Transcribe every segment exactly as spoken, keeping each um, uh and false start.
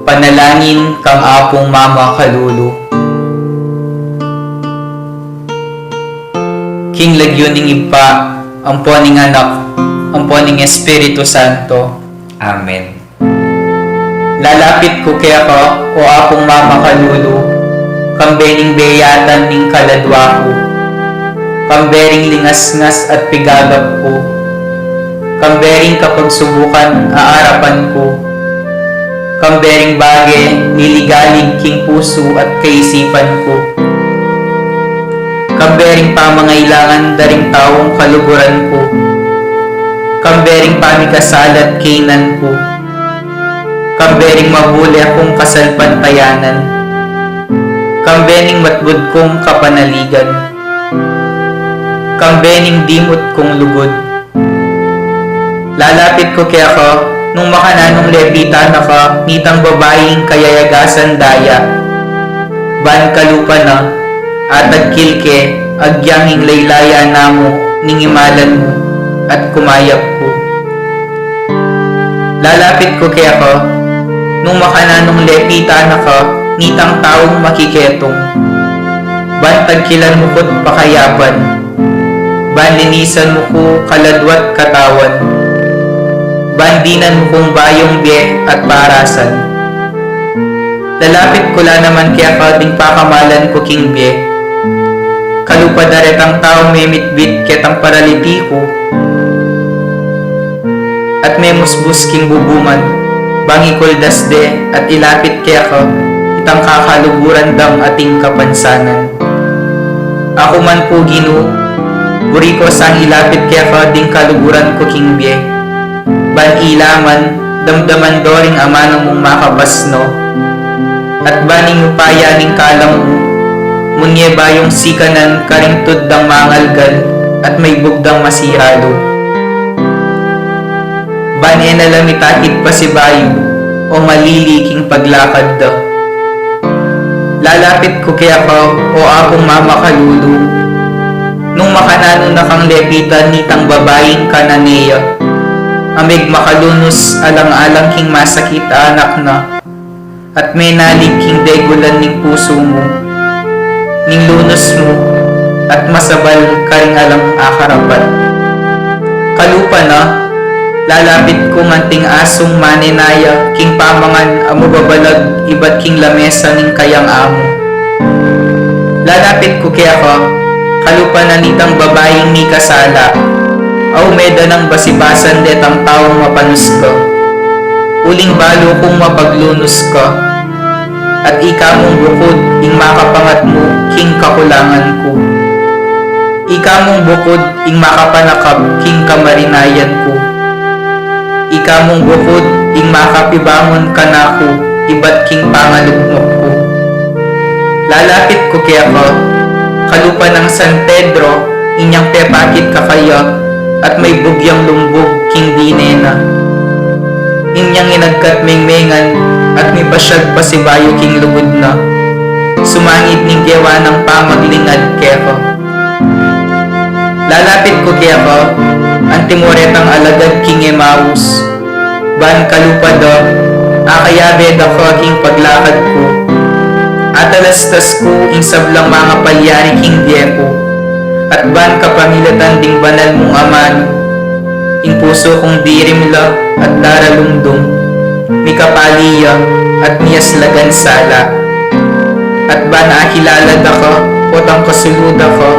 Panalangin kang Apung Mama Kalulu. King lagyu ning Ibpa, ampo ning Anak, ampo ning Espiritu Santo. Amen. Lalapit ku keka, o Apung Mama Kalulu, kambe ning beyatan ning kaladwa ku, kambe ring lingasngas at pigagap ku, kambe ring kapagsubukan a arapan ku, kambe ring bage liligalig king pusu at kaisipan ku, kambe ring pamangailangan da ring taung kaluguran ku, kambe ring pamikasala at kaynan ku, kambe ring mabule kung kasalpantayanan, kambe ning matbud kung kapanaligan, kambe ning dimut kung lugud. Lalapit ku keka, nung makananung lepitan na ka nitang babaing kayayagasan daya. Ban kalupa na, atagkil ke, agyang ing laylaya na mu ning imalan mu, at kumayap ku. Lalapit ku keka, nung makananung lepitan na ka nitang taung makiketung. Ban tagkilan mu ku't pakayapan, ban linisan mu ku kaladwa't katawan, ban dinan mu kung bayung bie at parasan. Lalapit ku la naman keka ding pakamalan ku king bie. Kalupa da retang taung memitbit ketang paralitiku at memusbus king bubungan, ban ikuldas de at ilapit keka itang kakaluguran dang ating kapansanan. Aku man pu, Ginu, buri ku sang ilapit keka ding kaluguran ku king bie, ban ila man damdaman do ring amanu mung makapasnu, at ban ing upaya ning kalam mu, munye bayung sikanan karing tud dang mangalgal at maibug dang masiralu. Ban e na la mitakit pasibayu o malili king paglakad da. Lalapit ku keka, o Apung Mama Kalulu, nung makananu na kang lepitan nitang babaing Cananea, a megmakalunus alang-alang king masakit a anak na, at menalig king degulan ning pusu mu, ning lunus mu, at masabal karing alang akarapat. Kalupa na, lalapit ku nganting asung manenaya king pamangan a mababalag ibat king lamesa ning kayang amu. Lalapit ku keka, kalupa na nitang babaing mikasala, a ume da nang basibasan detang taung mapanus ka. Uling balu kung mapaglunus ka, at ika mung bukud ing makapangatmu king kakulangan ku. Ika mung bukud ing makapanakap king kamarinayan ku. Ika mung bukud ing makapibangun kanaku ibat king pangalugmok ku. Lalapit ku keka, kalupa nang San Pedro, inyang pepakit kakaya, at maibug yang lumbug king dine na. Inyang inagkat mengmengan, at mipasyag pasibayu king lugud na. Sumangid ning gewa nang pamaglingad keka. Lalapit ku keka, antimo retang alagad king Emaus, ban kalupa da, akayabe da ka king paglakad ku. Atalastas ku ing sablang mangapalyari king bie ku, at ban kapamilatan ding banal mung amanu, ing pusu kung dirim la at daralumdum, mikapali ya at miyaslagan sala. At ban akilala da ka, potang kasulu da ka.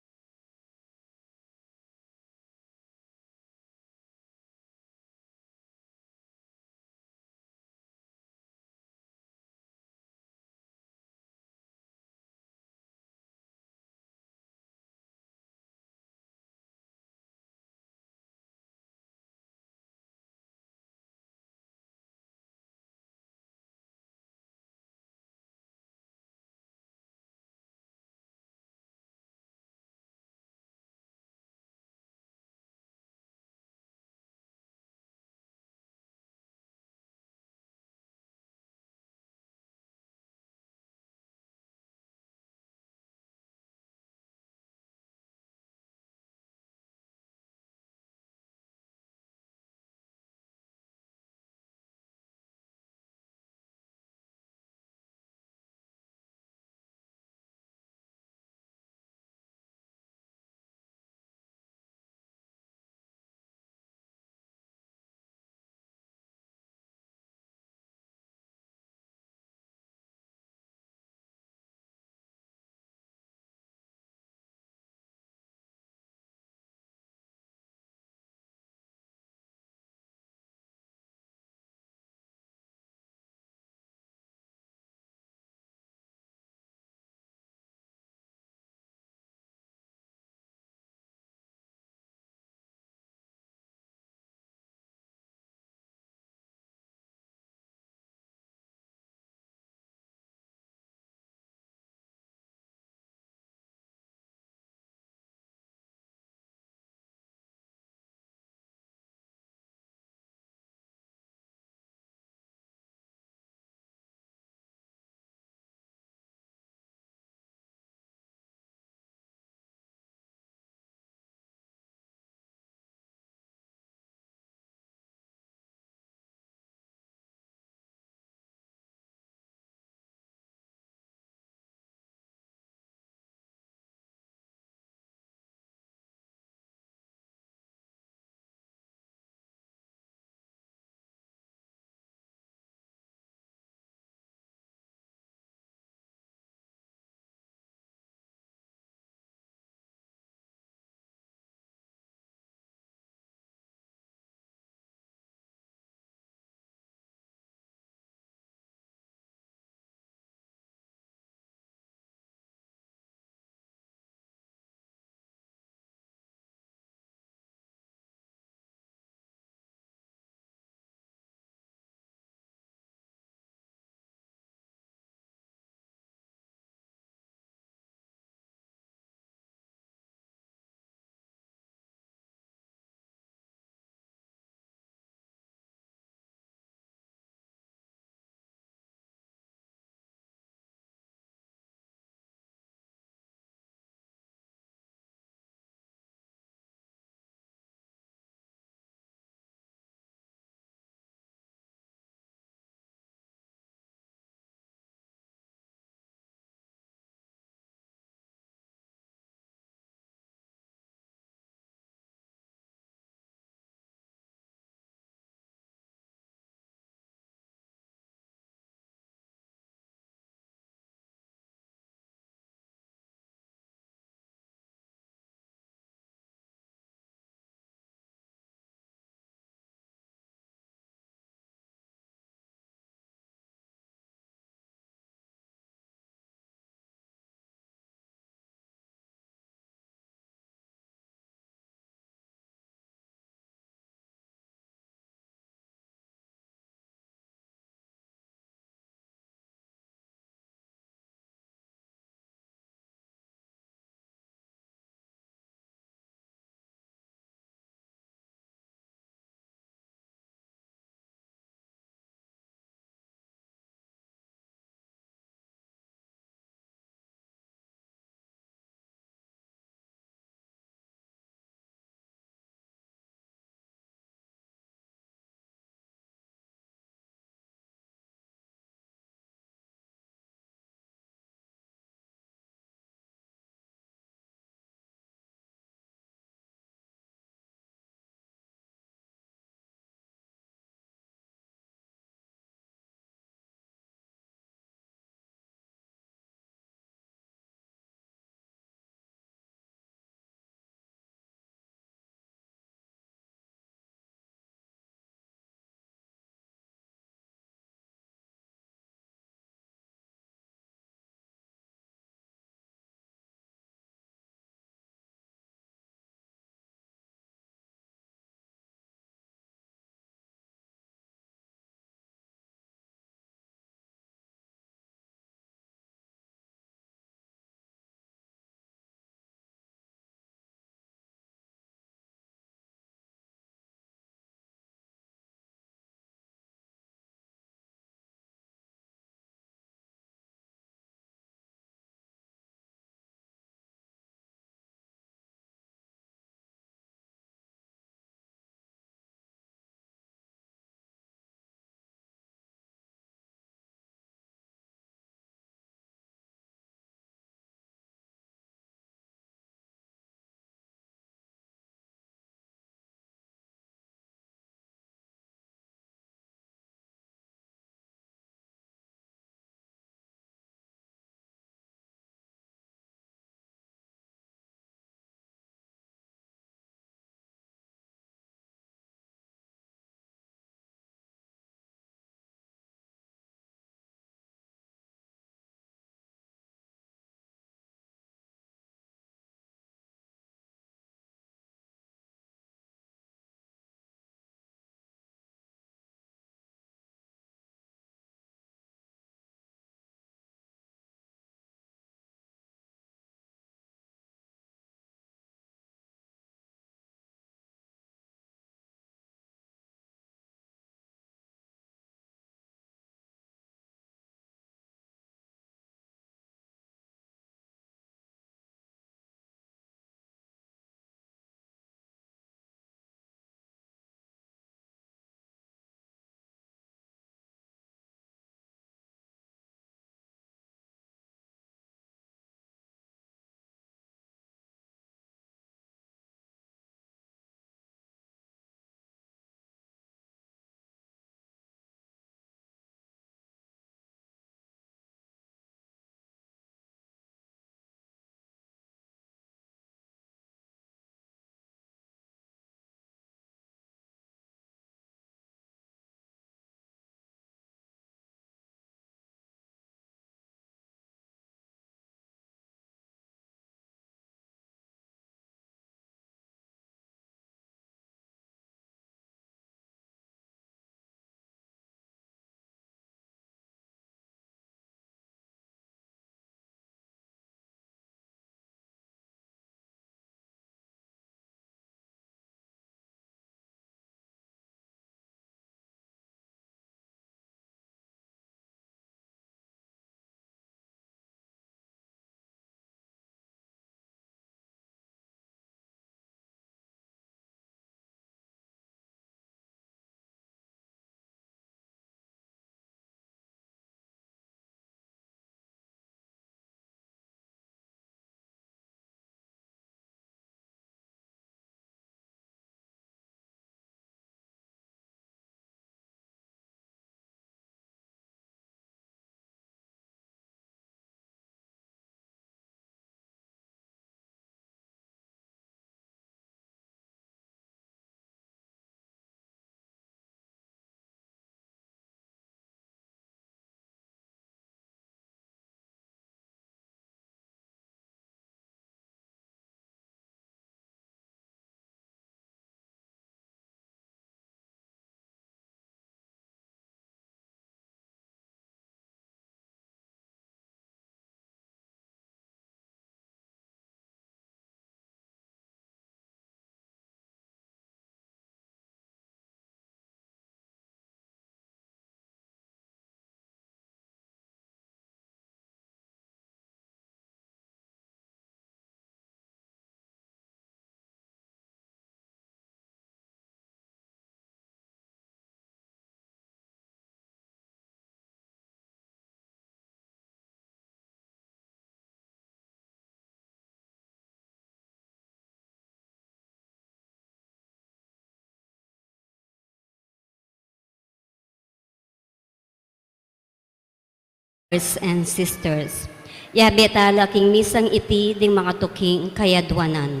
brothers and sisters. Yabe tala king misang iti ding makatuking kayadwanan.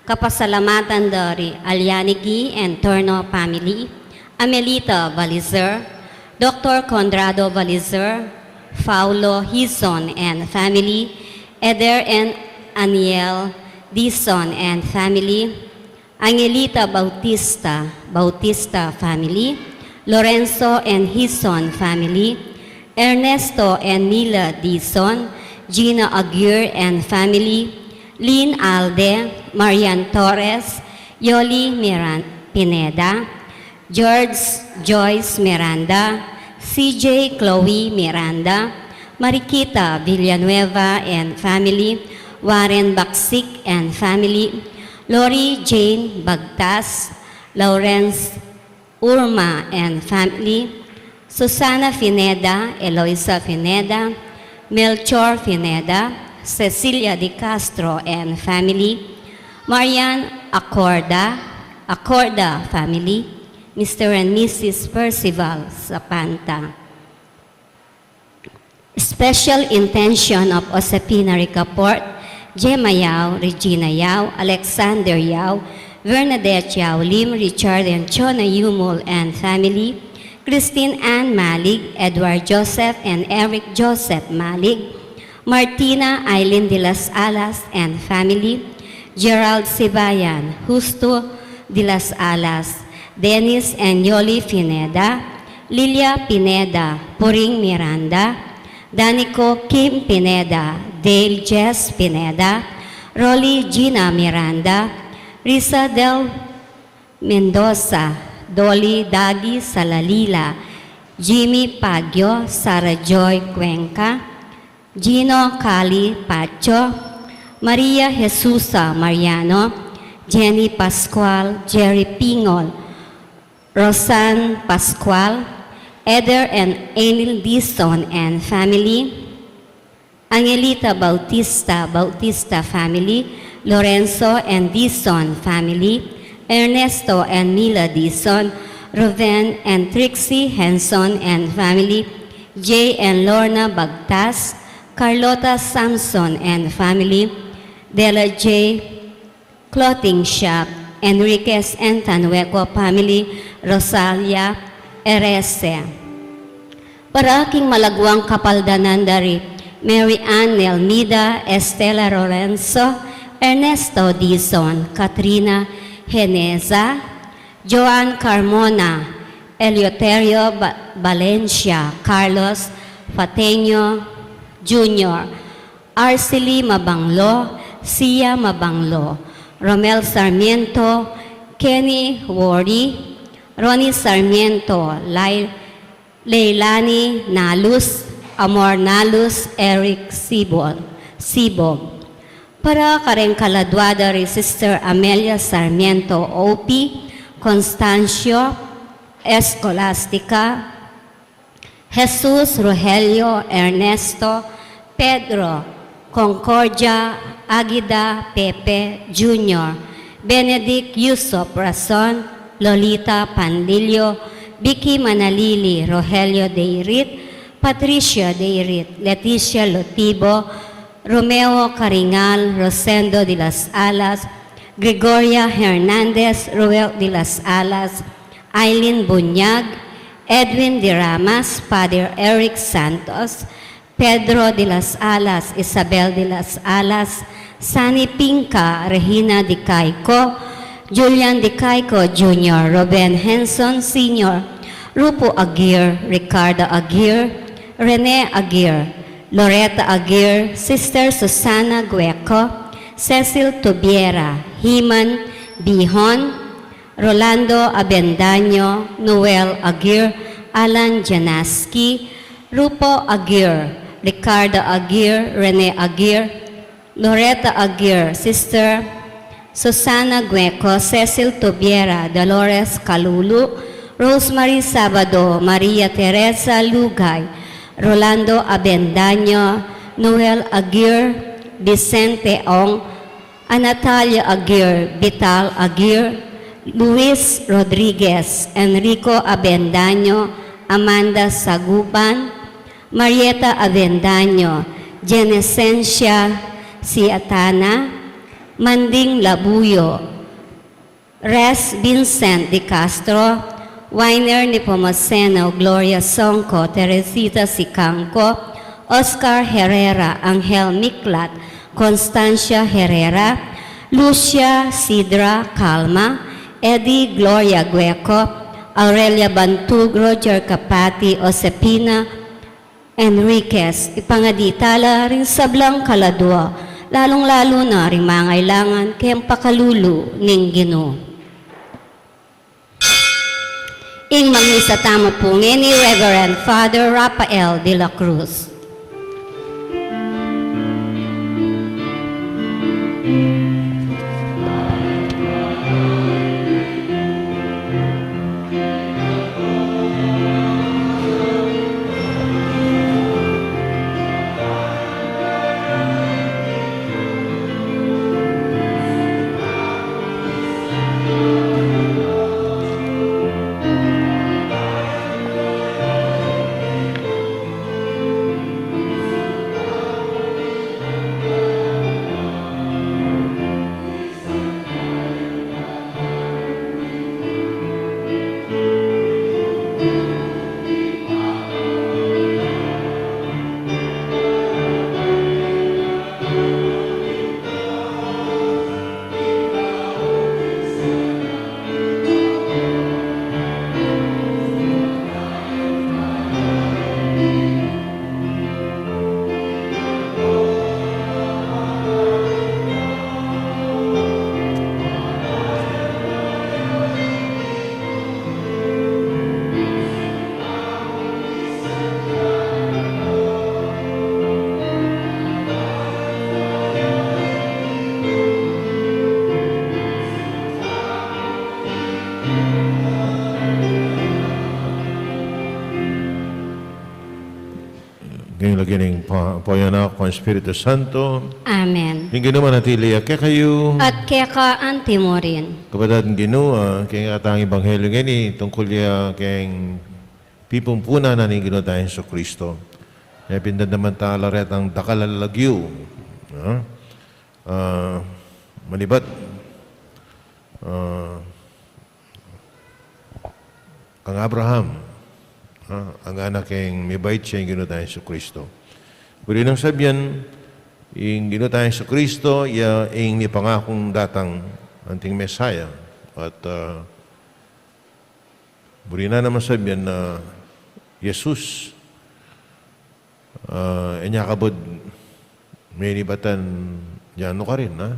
Kapasalamatan da ri Alianigi and Torno family, Amelita Balizer, Doctor Conrado Balizer, Paulo Hizon and family, Eder and Aniel Dizon and family, Angelita Bautista, Bautista family, Lorenzo and Hizon family, Ernesto and Mila Dizon, Gina Aguirre and family, Lynn Alde, Marian Torres, Yoli Miran Pineda, George Joyce Miranda, C J Chloe Miranda, Mariquita Villanueva and family, Warren Baksik and family, Lori Jane Bagtas, Lawrence Urma and family, Susana Pineda, Eloisa Pineda, Melchor Pineda, Cecilia de Castro and family, Marian Acorda, Acorda family, Mister and Missus Percival Zapanta. Special intention of Josefina Ricaport, Gemma Yao, Regina Yao, Alexander Yao, Bernadette Yao Lim, Richard and Chona Yumul and family, Christine Ann Malig, Edward Joseph and Eric Joseph Malig, Martina Aileen de las Alas and family, Gerald Sibayan, Justo de las Alas, Dennis and Yoli Pineda, Lilia Pineda, Puring Miranda, Danico Kim Pineda, Dale Jess Pineda, Rolly Gina Miranda, Risa Del Mendoza, Dolly Dagi Salalila, Jimmy Pagyo, Sarah Joy Cuenca, Gino Kali Pacho, Maria Jesusa Mariano, Jenny Pascual, Jerry Pingol, Rosanne Pascual, Eder and Enil Dizon and family, Angelita Bautista, Bautista family, Lorenzo and Dizon family, Ernesto and Mila Dizon, Ruben and Trixie Henson and family, Jay and Lorna Bagtas, Carlota Samson and family, Della J Clothing Shop, Enriquez and Tanueco family, Rosalia Erese. Para king malagwang kapaldanan da ri Mary Ann Nelmida, Estela Lorenzo, Ernesto Dizon, Katrina Geneza, Joan Carmona, Eleuterio Ba-, Valencia, Carlos Fateño Junior, Arcely Mabanglo, Sia Mabanglo, Romel Sarmiento, Kenny Wori, Ronnie Sarmiento, Lai-, Leilani Nalus, Amor Nalus, Eric Sibol, Sibog. Para kareng kaladwa da ri Sister Amelia Sarmiento O P, Constancio, Escolastica, Jesus, Rogelio, Ernesto, Pedro, Concordia, Agida, Pepe Junior, Benedict, Yusop Rason, Lolita Pandillo, Vicky Manalili, Rogelio Deirit, Patricia Deirit, Leticia Lotibo, Romeo Caringal, Rosendo de las Alas, Gregoria Hernandez, Ruel de las Alas, Aileen Bunyag, Edwin de Ramas, Father Eric Santos, Pedro de las Alas, Isabel de las Alas, Sunny Pinca, Regina de Caico, Julian de Caico Junior, Ruben Henson Senior, Rupo Aguirre, Ricardo Aguirre, Rene Aguirre, Loretta Aguirre, Sister Susana Gueco, Cecil Tubiera, Himan Bihon, Rolando Abendaño, Noel Aguirre, Alan Janaski, Rupo Aguirre, Ricardo Aguirre, Rene Aguirre, Loretta Aguirre, Sister Susana Gueco, Cecil Tubiera, Dolores Calulu, Rosemary Sabado, Maria Teresa Lugay, Rolando Abendaño, Noel Aguirre, Vicente Ong, Anatalia Aguirre, Vital Aguirre, Luis Rodriguez, Enrico Abendaño, Amanda Saguban, Marieta Avendaño, Genesencia Siatana, Manding Labuyo, Res Vincent de Castro, Winer Nepomuceno, Gloria Songco, Teresita Sicangco, Oscar Herrera, Angel Miklat, Constancia Herrera, Lucia Sidra Calma, Eddie Gloria Gueco, Aurelia Bantug, Roger Capati, Josepina Enriquez, ipangadi tala ring sablang kaladua, lalung-lalu na ring mangailangan keng pakalulu ning Ginu. Ing magmisa tamu pu ngeni, Reverend Father Rafael de la Cruz. King lagyu ning Pa-, Apo, Anak, Espiritu Santo. Amen. Ing Ginu manatili ya kekayu. At keka antimurin. Kapatad king Ginu, ah, king katang ebanghelyu ngeni, tungkul ya keng pipumpunan na ning Ginu tang Jesu Cristo. Nya pin damdaman tala retang dakal a lagyu. Ah, ah, manibat, ah, kang Abraham, ah, angga na keng mibait ya ing Ginu tang Jesu Cristo. Buri nang sabian, ing Ginu tang Jesu Cristo, ya ing mipangakung datang anting Messiah. At, ah, buri na naman sabian na Jesus, ah, e nya kabud minibatan ya nukarin, ha?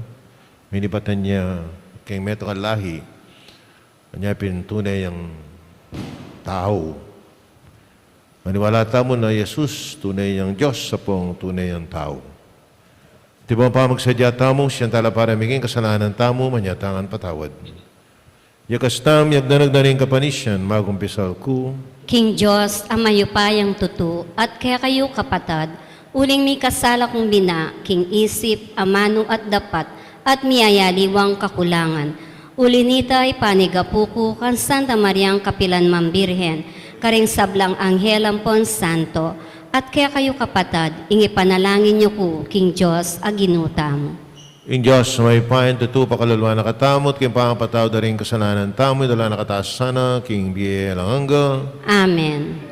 Minibatan ya keng metung a lahi. Anya pin tune yang tau. Maniwala tamu na Jesus tune yang Dios, Apung tune yang tau. Antimo pamagsadya tamu, sian tala para king kasalanan tamu, manyatang patawad. Yakas tamu, yagdanag na ring kapanisian, magumpisal ku. King Dios a mayupayang tutu, at kekayu kapatad, uling mikasala kung bina, king isip, amanu at dapat, at miyayaliwang kakulangan. Uli nita, ipanigapu ku kang Santa Mariang kapilan man Birhen, karing sablang anghel ampon santo, at kekayu kapatad, ing ipanalangin yu ku king Dios a Ginu tamu. Ing Dios a mayupayang tutu, pakalulwan na katamu, at king pamapatawad da ring kasalanan tamu, idala na katamu sana king bie alang angga. Amen.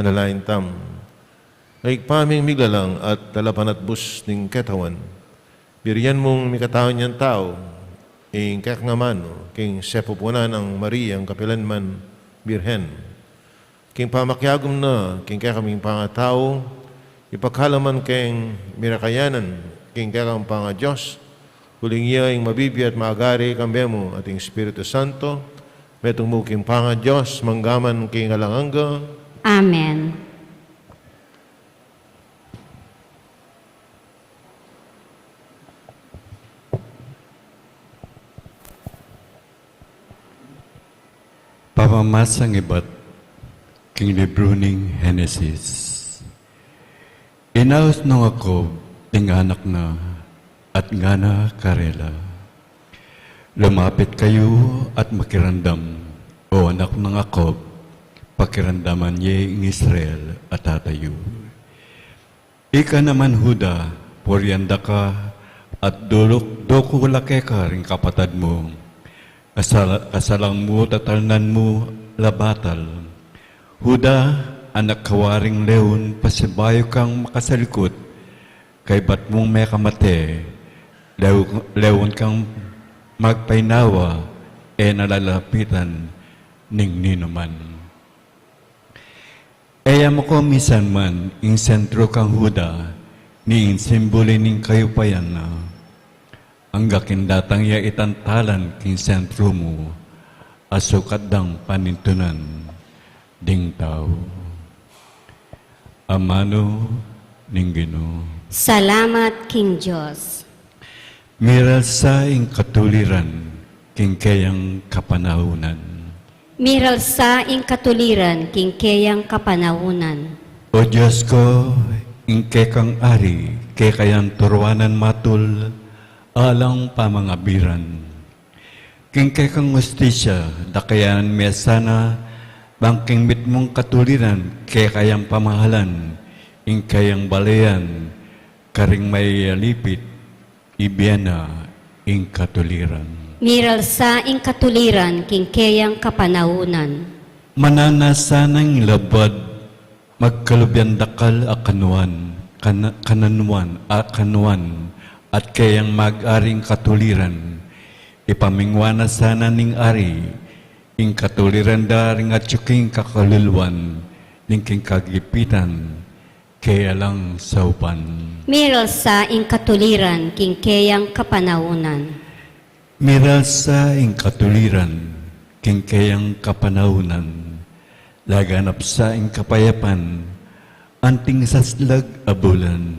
Manalangin tamu. Ibpa ming miglalang at talapanatbus ning katawan, birian mung mikatau nang tau ing kekang amanu, king sepupunan nang Mariang kapilanman Birhen. King pamakiagum na king kekaming pangatau, ipakalaman keng mirakayanan king kekang pangaDios, uling iya ing mabibie at magari kambe mu at ing Espiritu Santo, metung mu king pangaDios, mangga man king alang angga. Amen. Pamamasang ibat king libru ning Henesis. Inaus nung Jacob ding anak na at ngana karela, "Lumapit kayu at makiramdam, O anak nang Jacob, pakiramdaman ye ing Israel a tata yu." Ika naman, Juda, purian da ka at duluk-, dukul la keka ring kapatad mu. Kasala-, kasalang mu tatalnan mu la batal. Juda, anak ka waring leon, pasibayu kang makasalikut, kaybat mung mekamate, lew-, leon kang magpainawa, e na lalapitan ning ninuman. E ya mu ko misan man ing sentru kang Juda, ni ing simbulu ning kayupayan na. Angga king datang ya itantalan king sentru mu, a sukat dang panintunan ding tau. Amanu ning Ginu. Salamat king Dios. Miralsa ing katuliran king keyang kapanaunan. Miralsa ing katuliran king keyang kapanaunan. O Dios ko, ing kekang ari, keka yang turuanan matul, alang pamangabiran. King kekang hustisya, dakayan me sana, bang king mitmung katuliran, keka yang pamahalan, ing keyang balean, karing mayalipit, ibie na ing katuliran. Miralsa ing katuliran king keyang kapanaunan. Mananasa nang labad, magkalubian dakal a kanuan, kana-, kananuan, a kanuan, at keyang mag-aring katuliran. Ipamingwa na sana ning ari, ing katuliran da ring atyu king kakaluluan, ning king kagipitan, keya lang saupan. Miralsa ing katuliran king keyang kapanaunan. Miralsa ing katuliran king keyang kapanaunan. Laganap sa ing kapayapan anting saslag a bulan.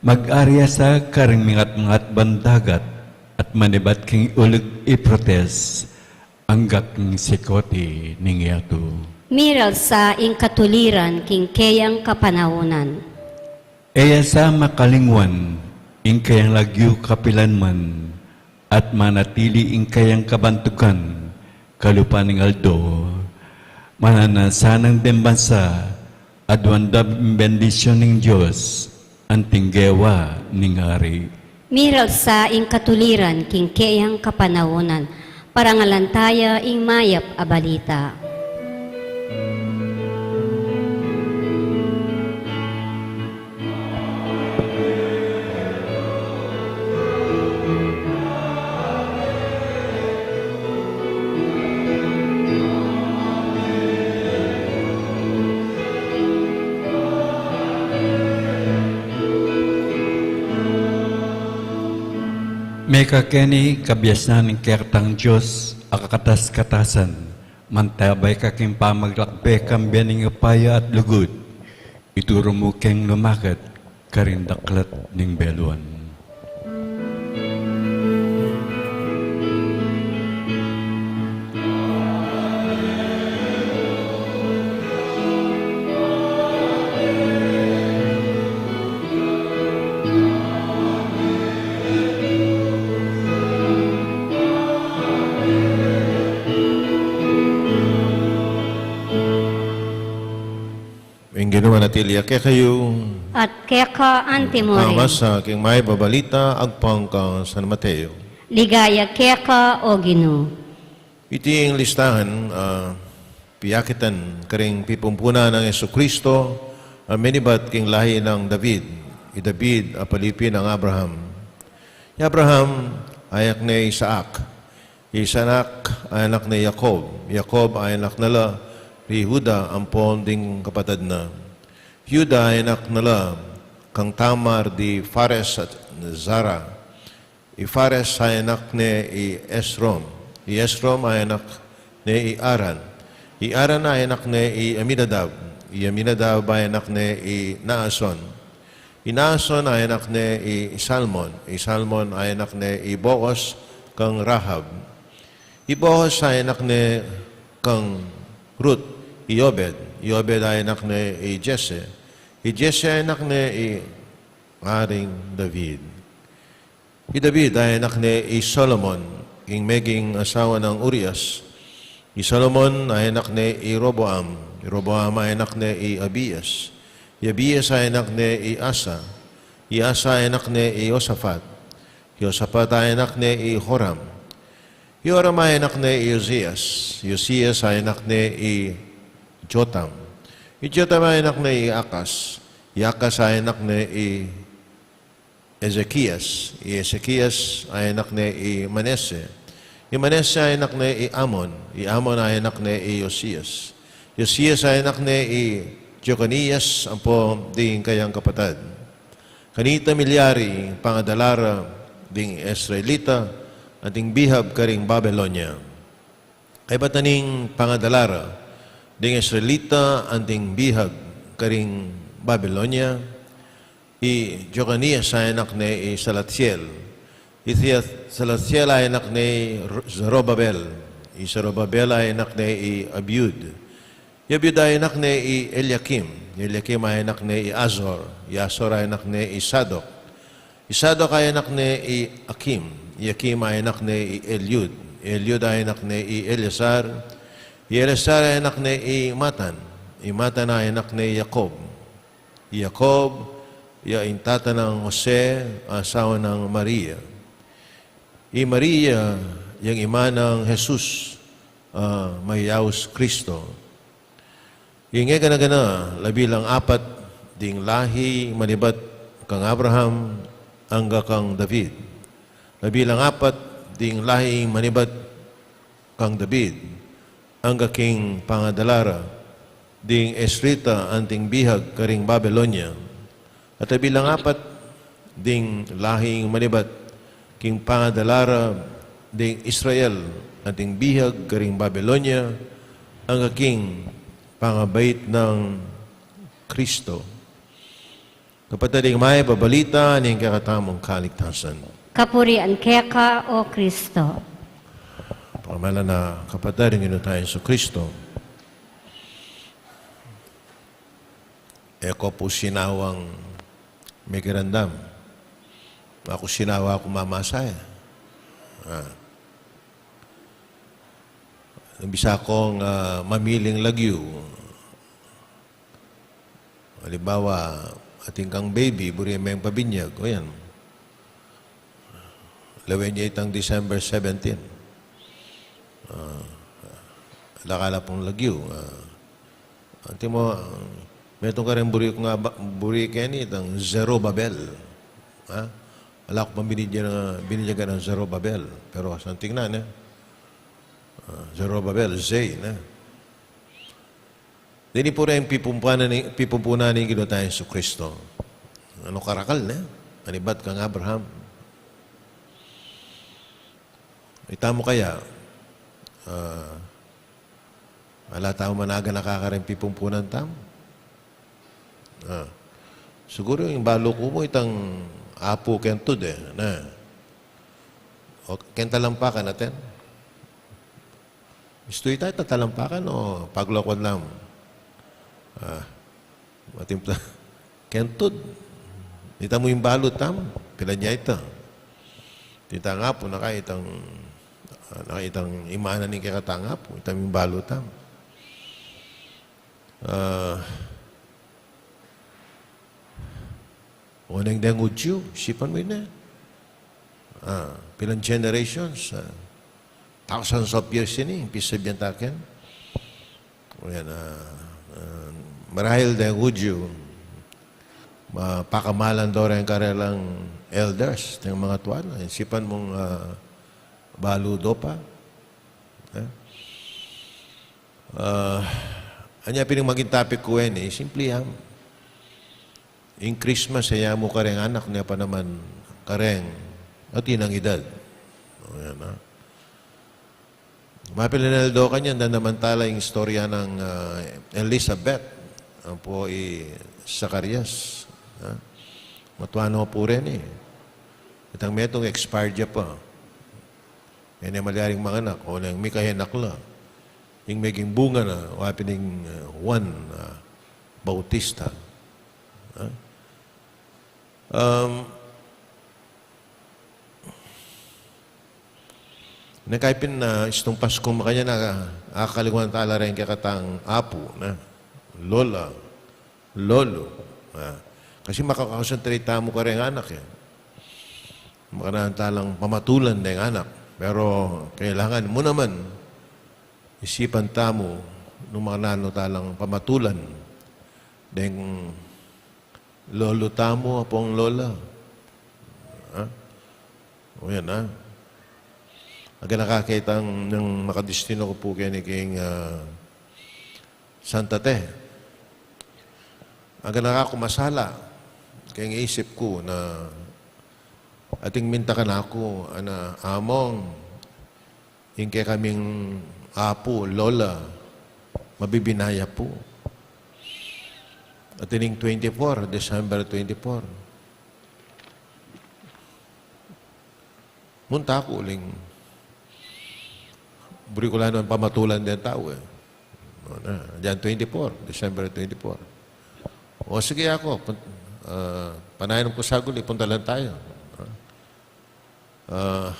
Mag-ari ya sa karing mingat-mingat bandagat at manibat king ulug Eufrates, angga king sikote ning yatu. Miralsa ing katuliran king keyang kapanaunan. E ya sa makalingwan ing keyang lagyu kapilanman, at manatili ing keyang kabantugan kalupa ning aldo. Mananasa nang deng bansa, aduan da ing bendisyun ning Dios, anting gewa ning ari. Miralsa ing katuliran king keyang kapanaunan. Parangalan taya ing mayap a balita. Mekakeni kabiasnan ning kekatang Dios a kakatas-katasan, mantabay ka king pamaglakbe kambe ning upaya at lugud, ituru mu keng lumakat karing daklat ning beluan. Ing Ginu manatili ya kekayu. At keka antimurin. Pamasa king mayap a balita agpang kang San Mateo. Ligaya keka, O Ginu. Iti ing listahan, ah, piyakitan karing pipumpunan nang Jesucristo, a menibat king lahi nang David, i David a palipi nang Abraham. I Abraham, anak ne i Isaac, i Isaac, anak ne i Jacob, i Jacob, anak na la ri Juda ampon ding kapatad na. Juda, anak na la kang Tamar di Fares at Zara, i Fares anak ne i Esrom. I Esrom anak ne i Aran. I Aran anak ne i Aminadab. I Aminadab anak ne i Naason. I Naason anak ne i Salmon. I Salmon anak ne i Boaz kang Rahab. I Boaz anak ne kang Ruth i Obed. I Obed anak ne i Jesse. I Jesse anak ne i Aring David. I David anak ne i Solomon, ing meging asawa nang Urias. I Solomon anak ne i Roboam. I Roboam anak ne i Abias. I Abias anak ne i Asa. I Asa anak ne i Josaphat. I Josaphat anak ne i Joram. I Joram anak ne i Josias. I Josias anak ne i Jotam. I Jotam anak ne i Akas. I Akas anak ne i Ezekias, i Ezekias anak ne i Manase, i Manase anak ne i Amon, i Amon anak ne i Josias, Josias anak ne i Jeconias ampo ding kayang kapatad. Kanita milyari ing pangadala ra ding Israelita anting bihag karing Babilonia. Kaybat na ning pangadala ra ding Israelita anting bihag karing Babilonia, i Jeconias anak ne i Salatiel. I Sia-, Salatiel anak ne i Ru-, Zorobabel. I Zorobabel anak ne i Abiud. I Abiud anak ne i Eliakim. I Eliakim anak ne i Azor. I Azor anak ne i Sadok. I Sadok anak ne i Akim. I Akim anak ne i Eliud. I Eliud anak ne i Eleazar. I Eleazar anak ne i Matan. I Matan anak ne i Jacob. I Jacob, ya ing tata nang Jose, asawa nang Maria. I Maria, yang ima nang Jesus, a mayaus Kristo. Ing e gana-gana, labilang apat ding lahi manibat kang Abraham angga kang David. Labilang apat ding lahi manibat kang David, angga king pangadala ra ding Israelita anting bihag karing Babilonia, at labilang apat ding lahing manibat king pangadala ra ding Israel anting bihag karing Babilonia, angga king pangabait nang Kristo. Kapatad, ing mayap a balita ning kekatamung kaligtasan. Kapurian keka, O Kristo. Pamela na kapatad ing Ginu tang Jesu Kristo. E ko pu sinawang mekiramdam. Aku sinawa ku mamasa ya. Ah. Bisa kong, ah, mamiling lagyu. Halimbawa, atin kang baby, buri meng pabinyag, o yan. Lawen ya itang December seventeen. Ah, ala ka la pung lagyu. Ah, antimo, ah, metung karing buri ku nga ba-, buri keni itang Zerobabel. Ha? Ala ku pang binigyan ng, binigyan ka ng Zerobabel. Pero asan tingnan, eh? Ah, Zerobabel, Zay, na. Deni pu reng pipumpunan ni, pipumpunan ning Ginu tang Jesu Kristo. Ano karakal ne? Manibat kang Abraham. Itamu kaya, ah, ala tamu managanaka kareng pipumpunan tamu? Ah. Siguru ing balu ku mu itang Apu keng tud e, na. O, keng talampakan atin. Istu ita, ita talampakan o paglokan lang. Ah, matimpla. Keng tud. Ita mu ing balu tamu, pilan ya ita. Itang Apu, naka itang, ah, naka itang imanan ning kekatang Apu, ita mu ing balu tamu. Ah, oneng deng Hudyu, isipan mu ini. Ah, pilan generations, ah, thousands of years ini, pisabian taken. O yan, ah, ah, marahil deng Hudyu, Mapakamalan do reng karelang elders, deng mangatua na, isipan mung, ah, balu do pa. Eh? Ah, anya pin ing maging topic ku ngeni, simple yan. Ing Christmas, e ya mu kareng anak, nya pa naman kareng atin nang edad. O, yan, ha. Mapilan el do kanyan, damdaman tala ing istorya nang, ah, Elizabeth, ampo i Zacarias, ha? Matua no pu reni. Itang metung expired ya pa. E ne malyaring manganak, o neng mikayanak la. Ing meging bunga na, wa pin ing, ah, Juan, ah, Bautista. Ha? Um, neng kai pin, ah, istung Pasku makanyan, ah, akalingwan tala reng kekatang apu, na, lola, lolo. Ah, kasi makaka-concentrate tamu kareng anak, e. Makananu talang pamatulan deng anak. Pero kailangan mu naman isipan tamu nung makananu talang pamatulan deng lolo tamu, apung lola. Ha? O yan, ha? Agana ka ketang nang makadestino ku pu keni king, ah, Santa Te. Agana ka ku masala, keng isip ku na ating minta kanaku, ana, Among, ing kekaming apu, lola, mabibinaya pu. At ining twenty-four, December twenty-four. Munta ku uling, buri ku la naman pamatulan deng tau, e. O, na, dyan twenty-four, December twenty-four. O, sige, aku, pun-, ah, panayan ku saguli, punta lang tayo. Ah,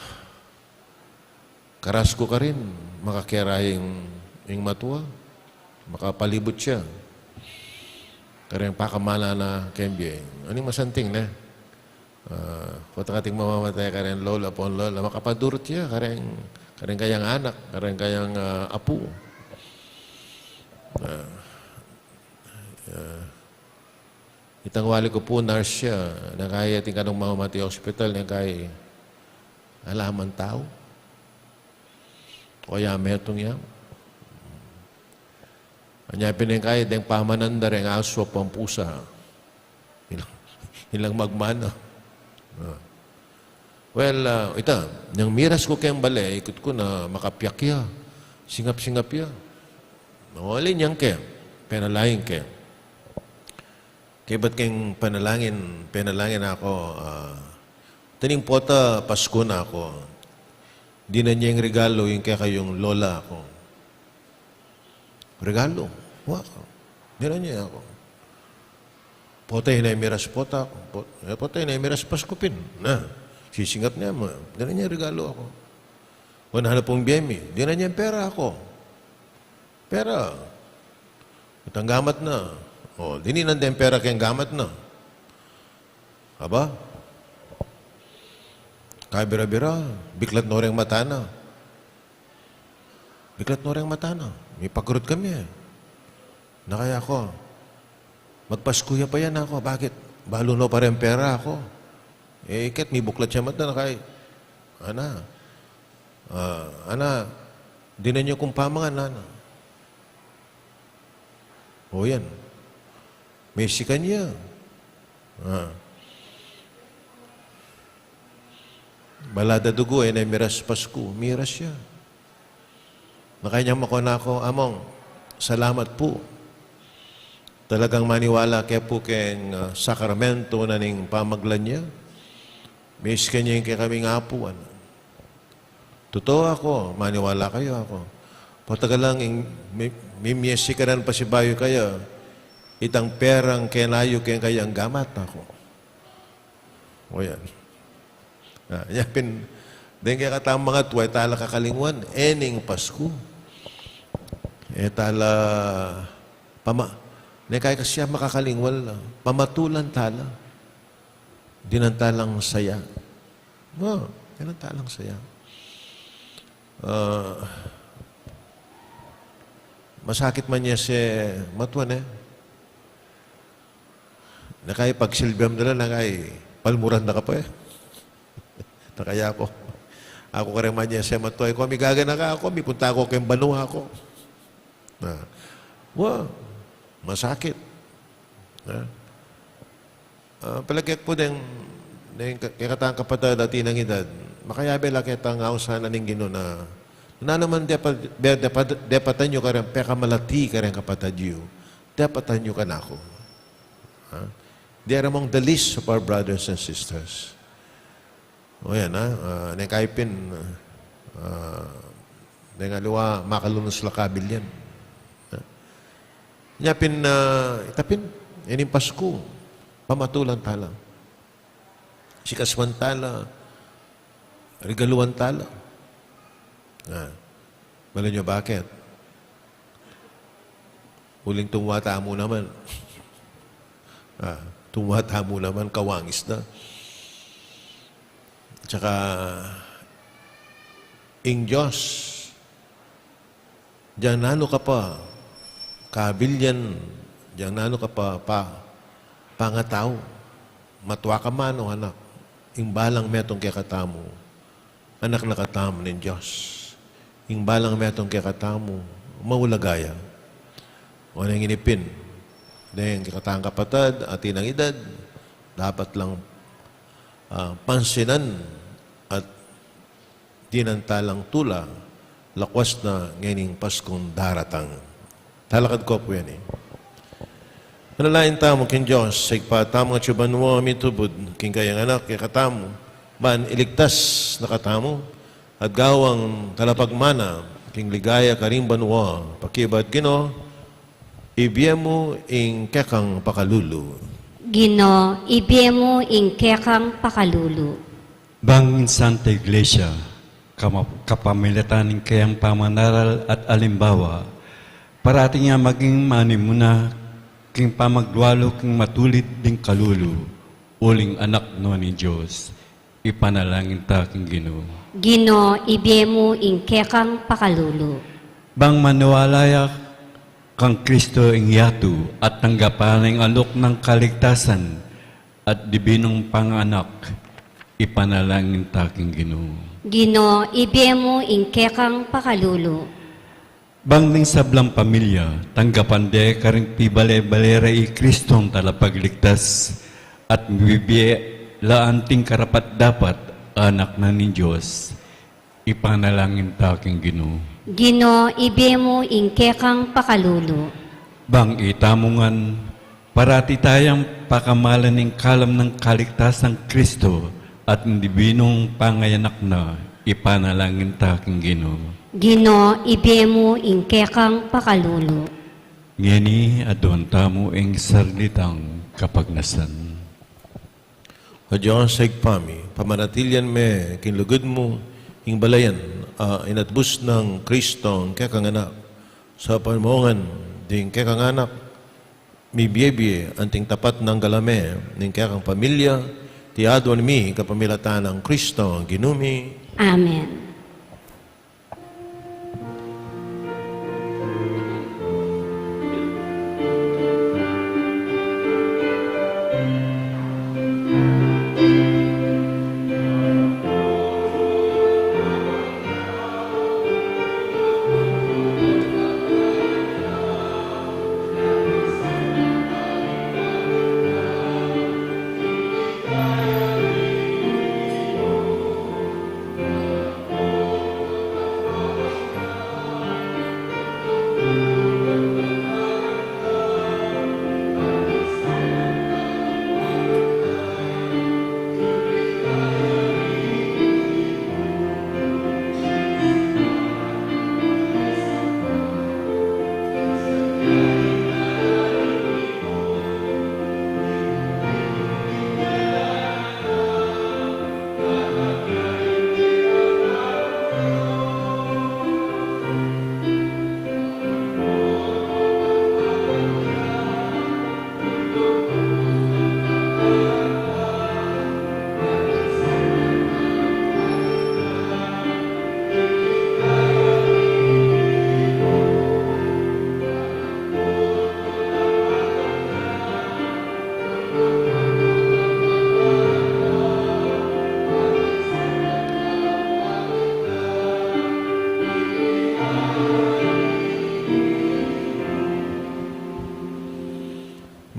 karas ku karin, makakera ing, ing matua, makapalibut ya. Kareng pakamalan na keng bie. Aning masanting, ne? Ah, potang ating mamamataya kareng lola, apung lola, makapadurut ya kareng, kareng kayang anak, kareng kayang, ah, apu. Ah, ah, itang wali ku pu, nurse ya, neng kai ating kanung mamamataya hospital, neng kai, ala man tau. O ya, metung ya. Anya pin neng kai, deng pamanan da reng asu ampong pusa, ilang, ilang magmana. Ah. Well, ah, ita, nyang miras ku keng bale, ikut ku na makapiak ya. Singap-singap ya. Mawali nyang ke, penalangin ke. Kaybat keng panalangin, penalangin aku, ah, tining pota Pasku na aku. Dinan ya ing regalo ing kekayung lola, aku. Regalo? Wa, aku. Dinan ya, aku. Pota ing miras pota, aku. Po-, e, pota ing miras Pasku pin. Na, sisingap ne mu. Dinan ya regalo, aku. O, nanu pung bie mi? Dinan ya pera, aku. Pera. Itang gamat na. O, dininan deng pera keng gamat na. Aba? Kabira-bira, biklat no reng mata na. Biklat no reng mata na. Mipakurut kami, e. Na kaya aku, magpasku ya pa yan, aku. Bakit? Balu no pa reng pera, aku. E, iket, mibuklat ya mata na kaya. Ana. Ah, ana, dinan ya kung pamangan, ana. O yan. Mesikan ya. Ah. Bala da dugu, e ne miras Pasku, miras ya. Makanya makona ku, Among, salamat pu. Talagang maniwala ke pu keng, ah, sakramento na ning pamaglan ya. Mesikan ya ing kekaming apu, ana. Tutu, aku, maniwala kayu, aku. Potang alang ing mi-, mimiesikanan pasibayu kaya, itang perang kenayu keng kayang gamat, aku. O yan. Ah, ya pin, deng kekatang mangatua, e tala kakalingwan, e ning Pasku. E tala pama-, ne kaya kasi ya makakalingwan la, pamatulan tala. Dinan talang saya. O, dinan talang saya. Ah, masakit man ya se matua, ne? Na kaya pagsilbian da la, na kaya palmuran da ka pa e. Na kaya ku, aku kareng manyasema to, e ku migaganaka, aku mipunta ku keng banua ku. Na, wa, masakit. Na, ah, palagay ku deng, deng ke-, kekatang kapatad atin edad, makayabe la ketang ausan ning Ginu na, na naman depa-, de-, depa-, depatan yu kareng pekamalati kareng kapatad yu, depatan yu kanaku. Ha? They are among the least of our brothers and sisters. O yan, ha? Ah, neng kaipin, ah, neng aliwa, makalunus la kabil yan. Ha? Nya pin, ah, itapin, ining Pasku, pamatulan tala. Sikasuan tala, regaluan tala. Ah, malanyu bakit? Uling tumuwa tamu naman. Ah, tumuwa tamu naman, kawangis na. Tsaka, ing Diyos, diang nanu ka pa, kabil yan, diang nanu ka pa, pa, pangatau, matua ka man o anak, ing balang metung kekatamu, anak na katamu ning Dios. Ing balang metung kekatamu, maulaga ya. O neng ini pin, deng kekatang kapatad, atin edad, dapat lang, ah, pansinan at dinan talang tula, lakwas na ngening Paskung daratang. Talakad ku pu yan e. Manalangin tamu king Dios, Ibpa tamu, atsu ka banua, mitubud king kayang Anak kekatamu, ban iligtas na katamu, at gawang talapagmana king ligaya karing banua, pakibat Ginu, ibie mu ing kekang pakalulu. Ginu, ibie mu ing kekang pakalulu. Bang ing Santa Iglesia, kama-, kapamilatan ning kayang pamanaral at alimbawa, parati nang maging manimuna king pamagdualu king matulid ding kalulu, uling anak no ning Dios, ipanalangin ta king Ginu. Ginu, ibie mu ing kekang pakalulu. Bang maniwala ya kang Kristo ing yatu at tanggapan na ing alok nang kaligtasan at dibinung panganak, ipanalangin ta king Ginu. Ginu, ibie mu ing kekang pakalulu. Bang ding sablang pamilya, tanggapan de karing pibale-bale ra i Kristong talapagligtas, at mibie la anting karapat-dapat anak na ning Dios, ipanalangin ta king Ginu. Ginu, ibie mu ing kekang pakalulu. Bang itamu ngan, parati tayang pakamalan ing kalam nang kaligtasang Kristo at ing dibinung panganak na, ipanalangin ta king Ginu. Ginu, ibie mu ing kekang pakalulu. Ngeni aduan tamu ing sarili tang kapagnasan. O Dios, Ibpa mi, pamanatilian me king lugud mu ing balayan a inatbus nang Kristong kekang Anak. Sa pamungan ding kekang Anak, mibie-bie anting tapat nang galame ning kekang pamilya, iti aduan mi kapamilatan nang Kristong Ginu mi. Amen.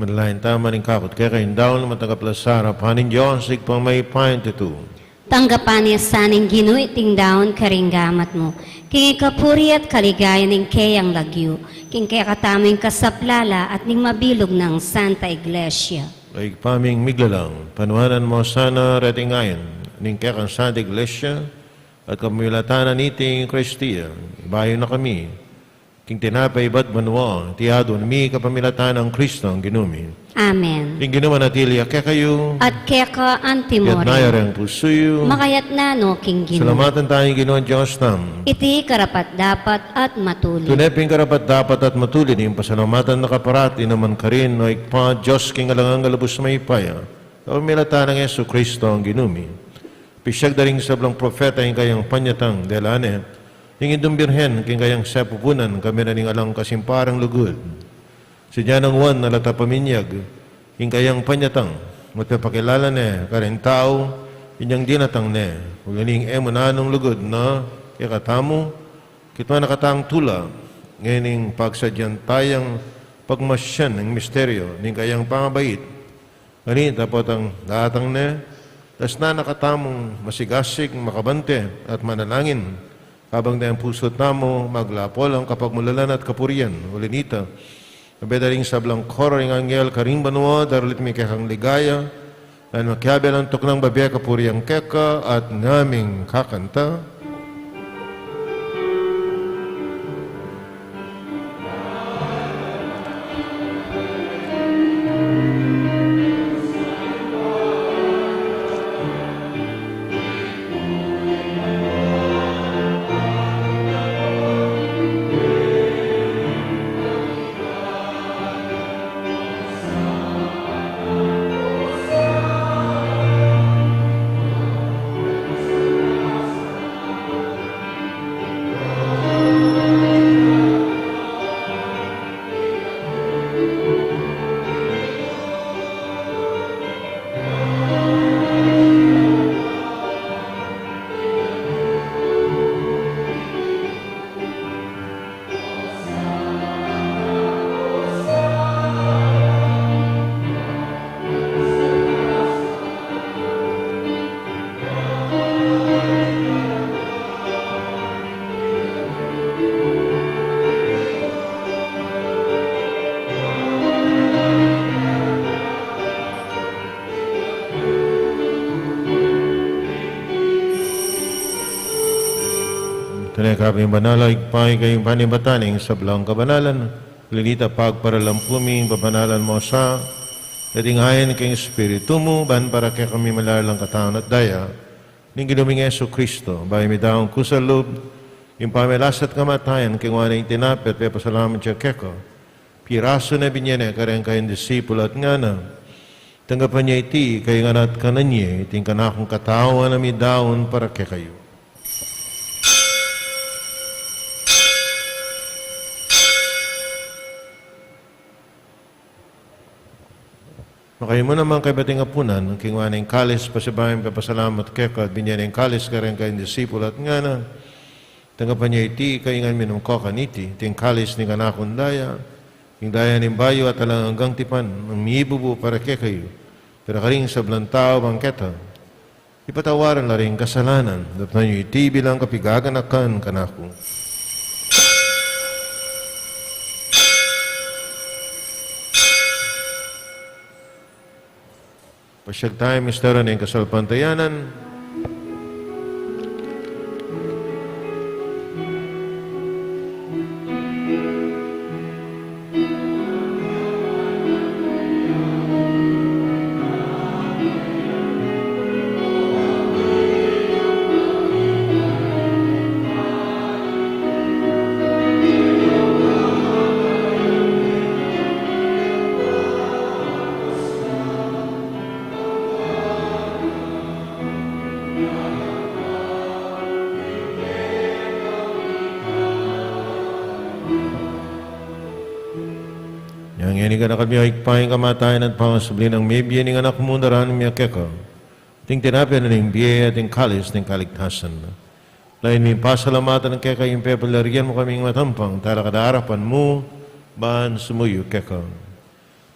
Manalangin tamu. Ing kakut keka ing daun, matanggap la sa arapan ning Dios, Ibpang mayupayang tutu. Tanggapan na sa ning Ginu iting daun karing gamat mu, king kapurian at kaligayan ning keyang lagyu, king kekatamung kasaplalan at ning mabilug nang Santa Iglesia. O Ibpa ming miglalang, panuanan mu sana reting ain ning kekang Santa Iglesia, at kapamilatan na niti ing Kristiya, ibayu na kami king tinape ibat banua, iti adwan mi kapamilatan nang Kristong Ginu mi. Amen. Ing Ginu manatili ya kekayu. At keka antimurin. Iyatas yu ring pusu yu. Makayatas no king Ginu. Salamatan taya ing Ginung Dios tamu. Iti karapat-dapat at matulid. Tune pin karapat-dapat at matulid ing pasalamatan da ka parati naman karin, O Ibpa, Dios king alang angga, lubus mayupaya, kapamilatan nang Jesucristo a Ginu mi. Pisiag da ring sablang propeta ing kayang panyatang, dela ne ing Indung Birhen king kayang sepupunan, kambe na ning alang kasimparang lugud. Sadya nang Juan a lata paminyag ing kayang panyatang, at pepakilala ne karing tau inyang dinatang ne, uli ning e mu nanung lugud na kekatamu, kitman na katang tula, ngening pagsadyan tayang pagmasyan ing misteryo ning kayang pangabait. Ngeni dapot datang ne, dasnan na katamung masigasig, makabante, at manalangin, kabang deng pusu tamu maglapol king kapagmulalan at kapurian. Uli nita, kambe da ring sablang koro ring anghel karing banua, daralit mi kekang ligaya, nung makiabe lang tuknang bibie kapurian keka, at ngaming kakanta. Tune ka pin banal, O Ibpa, ika ing panibatan ning sablang kabanalan. Uli nita, pagparalampu mi ing pabanalan mu sa, ding ain king Espiritu mu, ban para kekami malalang katawan at daya ning Ginu ming Jesucristo, bayu midaun kusang lub ing pamilasa at kamatayan, kinua ne ing tinape at pepasalamat ya keka, pirasu ne, binie ne kareng kayang disipul at ngana: Tanggapan ye iti kayu ngan at kanan ye, iti ing kanakung katawan a midaun para kekayu. Makayabe naman kaybat ing apunan, kinua ne ing kalis, pasibayu pepasalamat keka, binie ne ing kalis kareng kayang disipul at ngana: Tanggapan ye iti kayu ngan, minum kayu kaniti, iti ing kalis ning kanakung daya, ing daya ning bayu at alang anggang tipan, a mibubu para kekayu, para karing sablang tau, bang keta ipatawaran la ring kasalanan. Daptan yu iti bilang kapaganakan kanaku. Pasiag taya ing misteryu ning kasalpantayanan. Inya ngeni, ganaka mi, O Ibpa, ing kamatayan at pangasubli nang mebie ning Anak mu, daraun mi keka iting tinape na ning bie at ing kalis ning kaligtasan. Lalu mi pasalamatan keka ing pepalyarian mu kaming matampang talakad king arapan mu ban sumuyu keka.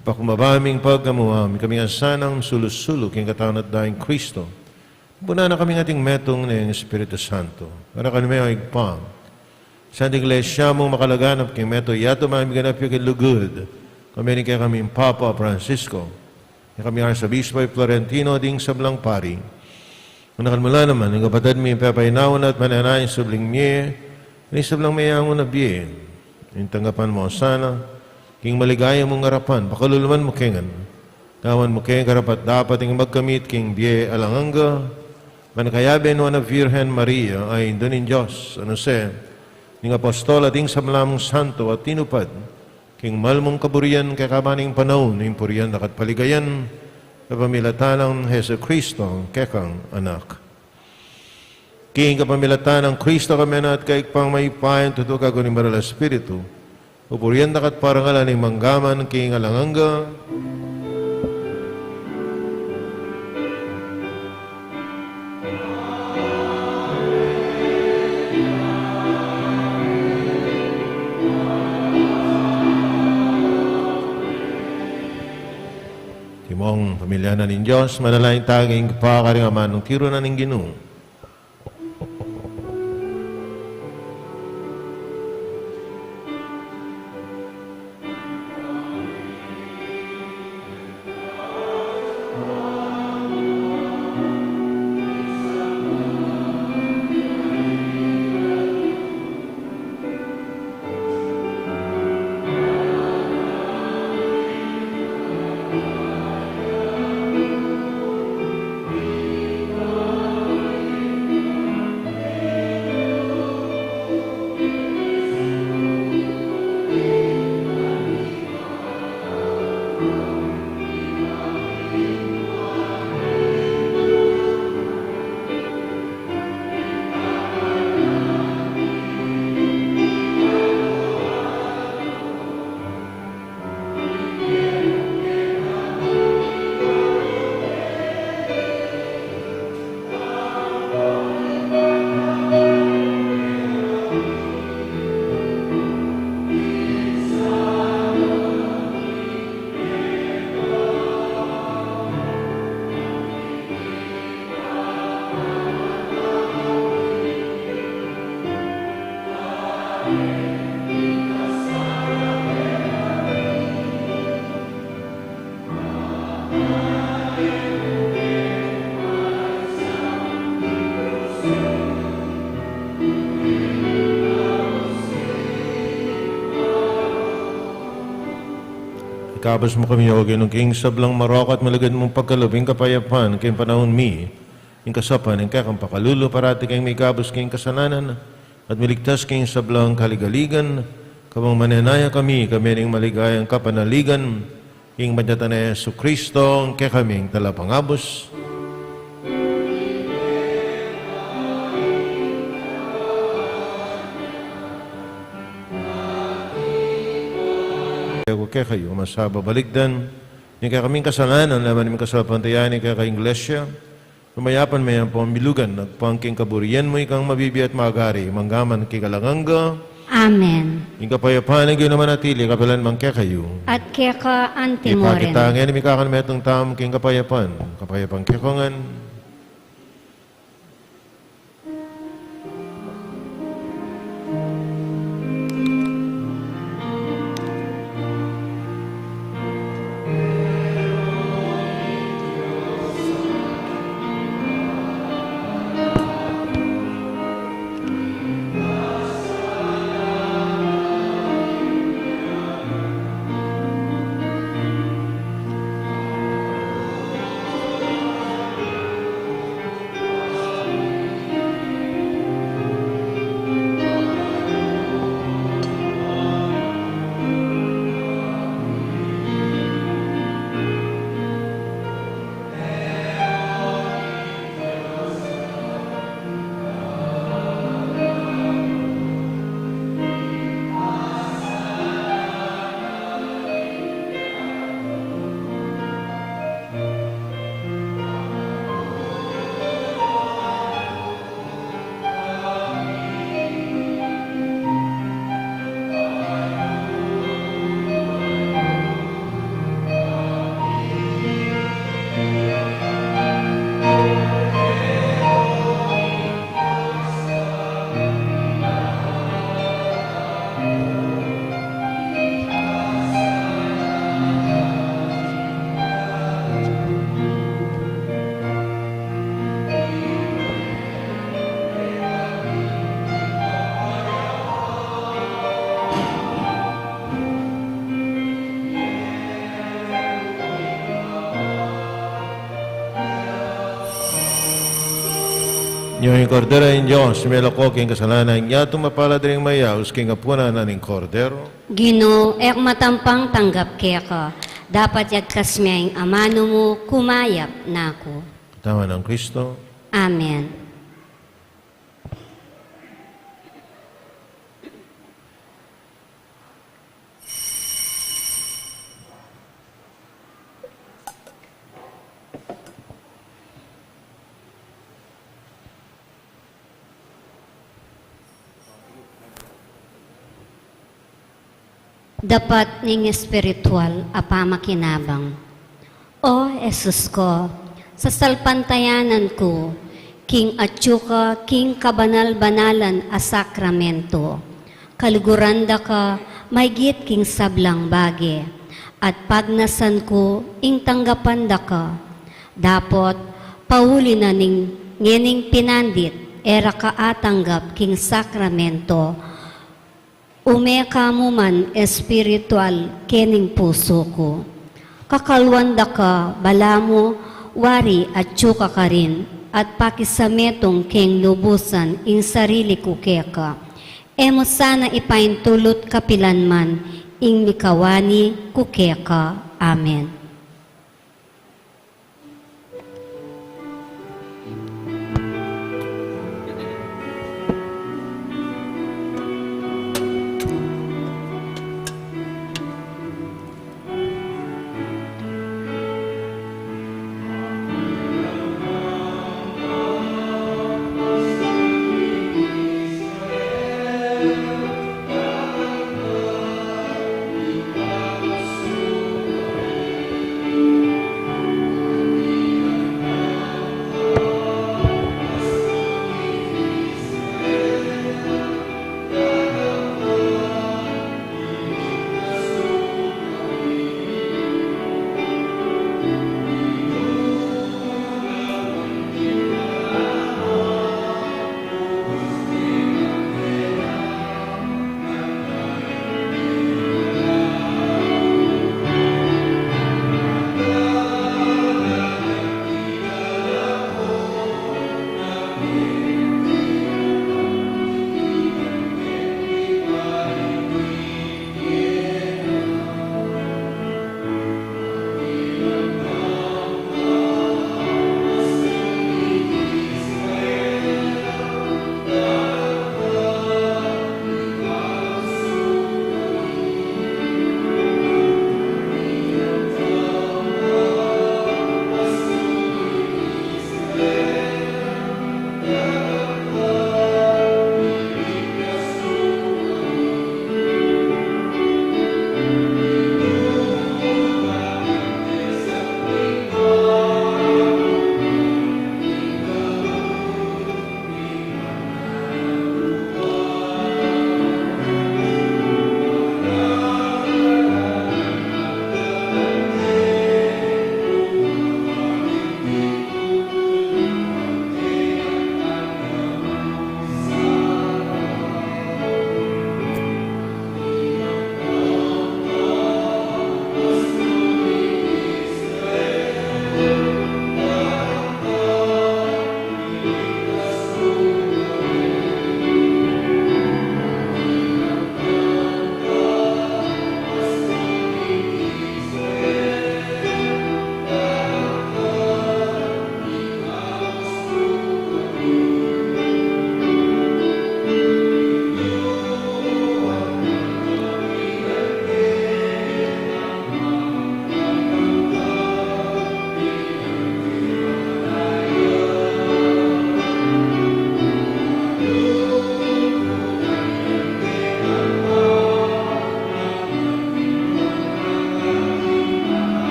Pakumbaba ming pagkamuam, ikami ngan sanang sulu-sulu king katawan at daya nang Kristo. Punan na kami ngan ating metung ning Espiritu Santo. Para kami, O Ibpa, Santa Iglesia mung makalaganap king metung, yatu mamiganap ya king lugud, kami ning kekaming Papa Francisco, king kekaming Arsobispo Florentino, ding sablang pari. Anakan mu la naman ing kapatad ming pepainawa na at manenaya king subling mie, ing sablang meangu na bie. Ing tanggapan mu la sana king maligaya mung arapan, pakalulu mu la kami ngan. Gawan mu keng karapat-dapat ing magkamit king bie alang angga, ban kayabe nang Nuan a Virgen Maria, a Indu ning Dios, San Jose, ding apostol at ding sablang santo a tinupad king mal mung kaburian kekaba ning panaun, ing purian da ka at paligayan, kapamilatan nang Jesucristo, kekang Anak. King kapamilatan nang Kristo, kami na at keka, Ibpang mayupaya, tutu kayabe ning Banal a Espiritu, pupurian da ka at parangalan ning mangga man king alang angga. Timong pamilya na ning Dios, manalangin tamu king Ibpa, karing amanung tiru na ning Ginu. Ikabus mu kami, O Ginu, king sablang marok at malugud mung pagkalub, ing kapayapan king panaun mi, ing kasaupan ning kekang pakalulu, parati kaming mikabus king kasalanan at miligtas king sablang kaligaligan, kabang manenaya kami, kami ning maligayang kapanaligan king bandiatan nang Jesucristo, ing kekaming Talapangabus. Kekayu, masababalikdan ning kekaming kasalanan, laman ning kasalpantayanan ning kekang Iglesia, lumayapan me ampong milugan, agpang king kaburian mu, ikang mabibie at magari, mangga man king alang angga. Amen. Ing kapayapan ning Ginu manatili kapilan man kekayu. At keka anti mo rin. Ipakit ta ngeni ing kekang metung tamu king kapayapan, kapayapan keko ngan. Ing Kordero ning Dios, melako king kasalanan ning yatu. Mapalad ding mayaus king apunan na ning Kordero. Ginu, e ku matampang tanggap keka, dapot yagkas me ing amanu mu, kumayap na ku. Katawan nang Kristo. Amen. Dapat ning espiritual a pamakinabang. O Jesus ku, sasalpantayanan ku king atyu ka king kabanal-banalan a sakramento. Kaluguran da ka maygit king sablang bage, at pagnasan ku ing tanggapan da ka. Dapot, pauli na ning ngening pinandit, e ra ka atanggap king sakramento, ume ka mu man espiritual kening pusu ku. Kakalwan da ka balamu, wari atyu ka karin, at pakisametung keng lubusan ing sarili ku keka. E mu sana ipaintulut kapilan man ing mikawani ku keka. Amen.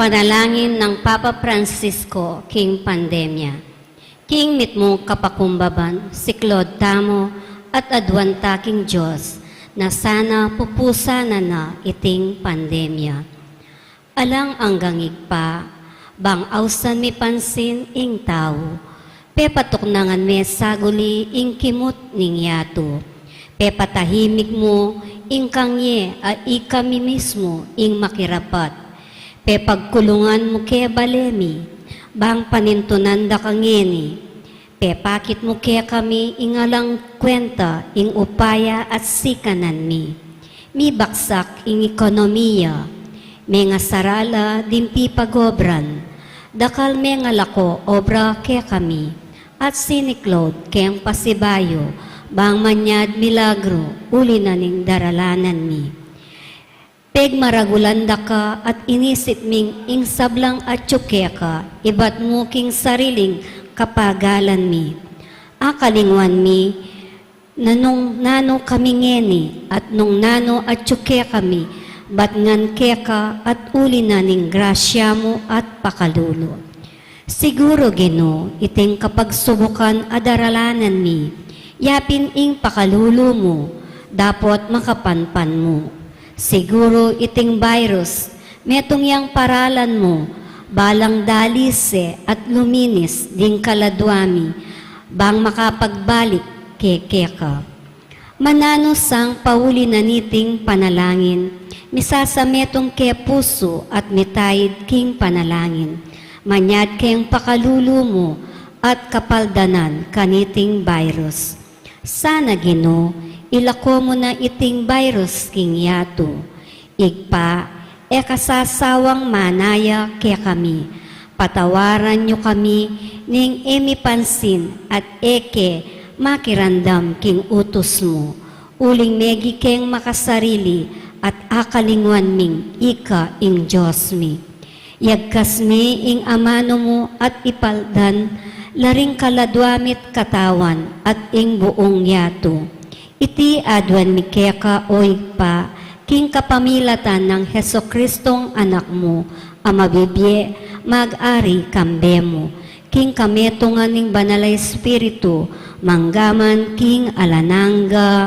Panalangin nang Papa Francisco king pandemya. King mitmung kapakumbaban, siklaud tamu at aduan ta king Dios, na sana pupusan na na iting pandemya. Alang anggang Ibpa, bang ausan mi pansin ing tau, pepatuknangan me saguli ing kimut ning yatu. Pepatahimik mu ing kangye a ikami mismu ing makirapat. Pepagkulungan mu ke bale mi, bang panintunan da ka ngeni. Pepakit mu kekami ing alang kwenta ing upaya at sikanan mi. Mibaksak ing ekonomiya, mengasarala ding pipagobran, dakal mengalako obra kekami, at siniklaud keng pasibayu, bang manyad milagru uli na ning daralanan mi. Pegmaragulan da ka at inisip ming ing sablang atyu keka, ibat mu king sariling kapagalan mi. Akalingwan mi, na nung nanu kami ngeni, at nung nanu atyu kekami, batngan keka at uli na ning grasya mu at pakalulu. Siguru, Ginu, iting kapagsubukan a daralanan mi, yapin ing pakalulu mu, dapot makapanpan mu. Siguru iting virus, metung yang paralan mu, balang dalise at luminis ding kaladua mi, bang makapagbalik kekeka. Mananu sang pauli na niting panalangin, misasametung ke pusu at mitaid king panalangin, manyad keng pakalulu mu at kapaldanan kaniting virus. Sana, Ginu, ilako mu na iting virus king yatu. Ibpa, e ka sasawang manaya kekami. Patawaran yu kami ning e mi pansin at e ke makiramdam king utus mu. Uling megi keng makasarili at akalingwan ming ika ing Dios mi. Yagkas mi ing amanu mu at ipaldan la ring kaladua mi't katawan at ing buung yatu. Iti aduan mi keka, o Ibpa, king kapamilatan nang Jesucristong Anak mu, a mabibie mag-ari kambe mu, king kametungan ning Banal a Espiritu, mangga man king alang angga.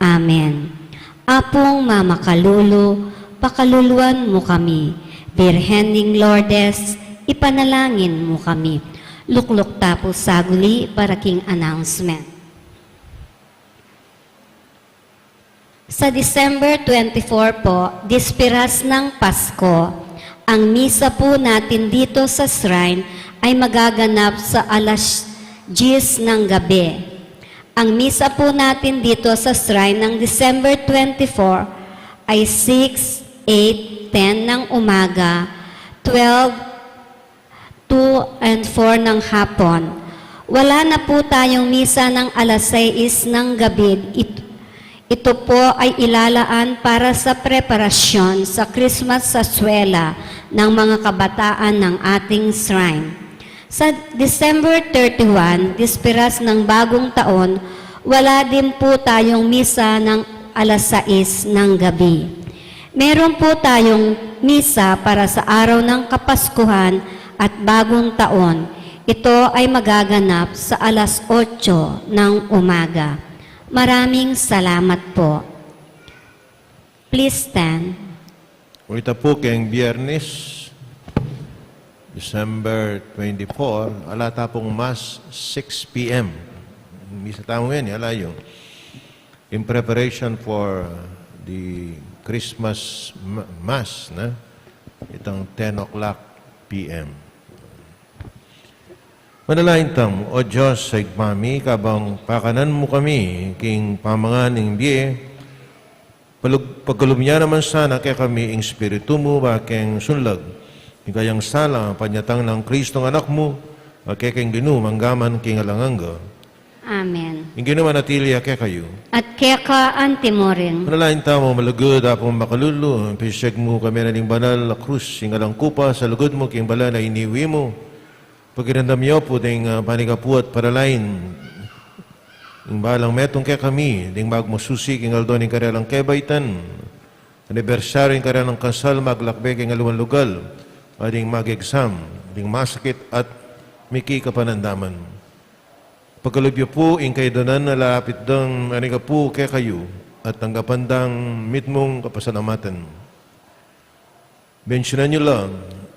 Amen. Apung mamakalulu, pakaluluan mu kami. Birhen ning Lourdes, ipanalangin mu kami. Lukluk ta pu saguli para king announcement. Sa December twenty-four po, Disperas ng Pasko, ang misa po natin dito sa shrine ay magaganap sa alas diyes ng gabi. Ang misa po natin dito sa shrine ng December twenty-four ay six, eight, ten ng umaga, twelve, two and four ng hapon. Wala na po tayong misa ng alas sais ng gabi. It-, ito po ay ilalaan para sa preparasyon sa Christmas sa eskwela ng mga kabataan ng ating shrine. Sa December thirty-one, Disperas ng Bagong Taon, wala din po tayong misa ng alas sais ng gabi. Meron po tayong misa para sa araw ng Kapaskuhan at Bagong Taon. Ito ay magaganap sa alas otso ng umaga. Maraming salamat po. Please stand. Ita pu keng Biyernes, December twenty-four, ala ta pung Mass six P M. Misa tamu yan, ala yu. In preparation for the Christmas ma-, Mass, na? Itang ten o'clock P M. Manalangin tamu. O Dios, Ibpa mi, kabang pakanan mu kami king pamangan ning bie, palug-, pagkalub ya naman sana kekami ing Espiritu mu, ba keng sunlag ning kayang sala, panyatang nang Kristong Anak mu, ba kekeng Ginu, mangga man king alang angga. Amen. Ing Ginu manatili ya kekayu. At keka anti murin. Manalangin tamu. Malugud Apung makalulu, pisyag mu kami na ning banal a krus, ing alang kupa, sa lugud mu king balan a iniwi mu. Pakiramdam yu pu ding, ah, panigapu at paralain ning balang metung kekami, ding magmususi king aldo ning karelang kebaitan, anibersaryu ning karelang kasal, maglakbe king aliwang lugal, Ading mag-exam, ading masakit at miki kapanandaman. Pagkalub yu pu ing kaydanan a lapit dang anikapu kekayu, at tanggapan dang mitmung kapasalamatan. Bensyunan yu la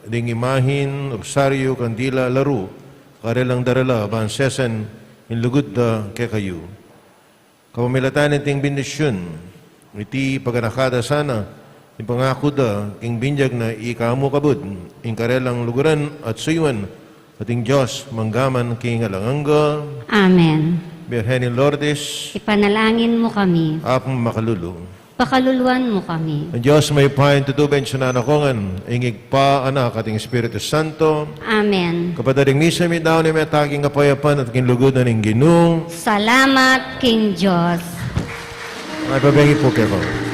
ding imahin, rosaryu, kandila, laru, karelang darala, ban sesen ing lugud da kekayu. Kapamilatan niting bendisyun, iti paganaka da sana ing pangaku da king binyag na ika mu kabud, ing karelang luguran at suyuan, at ing Dios mangga man king alang angga. Amen. Birhen ni Lourdes, ipanalangin mu kami. Apung makalulu, pakaluluan mu kami. Ing Dios mayupaya, ing tutu, bensyunan na kayu ngan, ing Ibpa, Anak, at ing Espiritu Santo. Amen. Kapatad, ing misa midaun ya, mete king kapayapan at king lugud na ning Ginu. Salamat king Dios. Ay, pabengi pu keko.